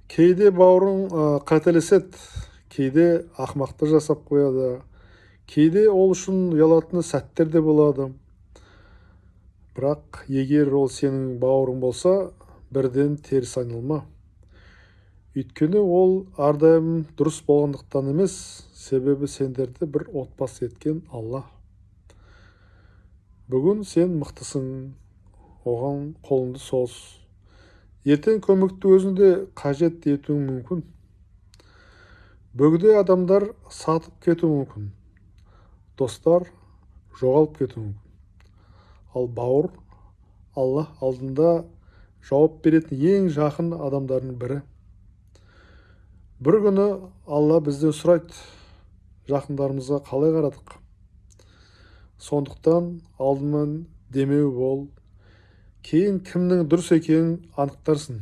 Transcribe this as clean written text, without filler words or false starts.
Кейде бауырың қателеседі, кейде ақымақтық жасап қояды, кейде ол үшін ұялатын сәттер де болады. Бірақ егер ол сенің бауырың болса, бірден теріс айналма. Өйткені ол әрдайым дұрыс болғандықтан емес, себебі сендерді бір отбасы еткен Алла. Бүгін сен мықтысың, оған қолыңды соз. Ертең көмекті өзің де қажет етуің мүмкін. Бөгде адамдар сатып кетуі мүмкін, достар жоғалып кетуі мүмкін. Ал бауыр Алла алдында жауап беретін ең жақын адамдардың бірі. Бір күні Алла бізден сұрайды, жақындарымызға қалай қарадық? Сондықтан алдымен демеу бол, кейін кімнің дұрыс екенін анықтарсың.